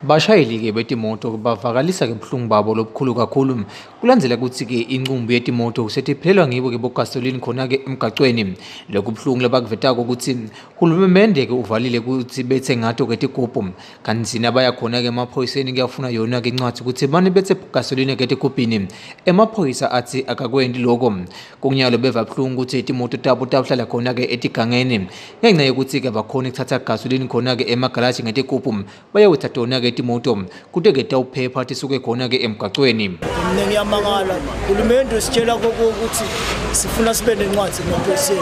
Bashayeli-ke betimoto bavakalisa-ke buhlungu babo lobukhulu kakhulu kulandzela kutsi-ke incumbi yetimoto setiphelelwa ngibo-ke bogasolini khona-ke emgacweni. Lokhu buhlungu labakuvetako kutsi hulumende-ke uvalile kutsi bethe ngato-ke tigubhu, kantsi nabaya khona-ke emaphoyiseni kuyafuna yona-ke incwadzi kutsi bane bethe gasolini-ke etigubhini. Emaphoyisa atsi akakwenti loko. Kunyalo beva buhlungu kutsi timoto tabo tawuhlala khona-ke etigangeni ngenca yekutsi-ke abakhoni kuthatha gasolini khona-ke emagalaji ngetigubhu, bayawetha tona-ke timoto kute-ke tawuphepha tisuke khona-ke emgacweni. Mina ngiyamangala, hulumende usitshela kokuthi sifuna sibe nencwadi emaphoyiseni,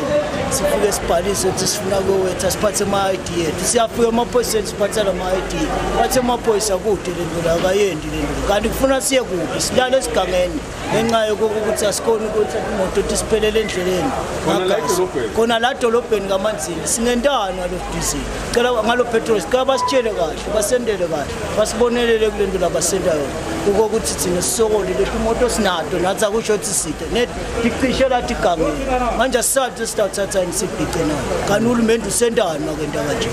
sifike sibhalise ukuthi sifuna kuyowetha, siphathe ama-ID ethu. Siyafika emaphoyiseni siphatha lama-ID, bathi emaphoyisa kude le nto la, akayendi le nto, kanti kufuna siye kuphi? Silale esigangeni ngenxa yokuthi asikhoni ukuthi imoto tisiphelele endleleni khona la dolobheni kaManzini. Singentani ngalo diesel? Cela ngalo petrol, sicela basitshele kahle, basendele kahle, basibonelele kule nto labasenda yona, kukokuthi thina sisokole. Leti moto sinato nathi, akusho ukuthi side net ticishe lathi igangeni manje, asisathi sitawuthathani sibhice nayo. Kanti uhulumende usendani makenta kanje?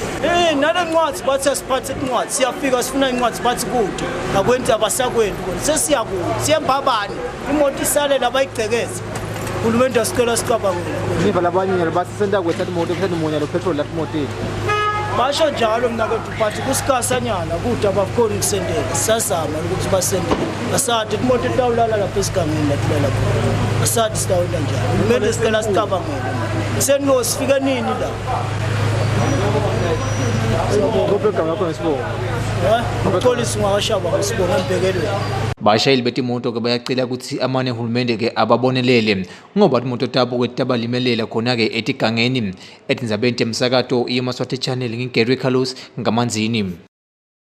Nale ncwadi bathi asiphathe incwadi, siyafika sifuna incwadi, bathi kude, akwenzi, abasakwendi kona. Sesiyakude, siyembabane, imoto isale labayigcekeze. Uhulumende asicela sicabangele. Niva labanye basisenta kwetha imoto kusenemonya lo petrol lapha emotini. Basho njalo mnakethu, but kusikasanyana kude, abakhoni kusendela. Sisazama ukuthi basendele, asadi imoto itawulala lapha esigangeni latulala khona, asadi sitawenta njani. Kumele sicela sicabangele sengo sifike nini la. Kuphi igama lakho nesibongo? Uxolisa ungakashaba ngesibongo embhekelweni. Bashayeli betimoto-ke bayacela kutsi amane hulumende-ke ababonelele ngoba timoto tabo-ke tabalimelela khona-ke etigangeni. Etindzabeni temsakato yeMaswati Channel, ngingu-Gary Carlos ngaManzini.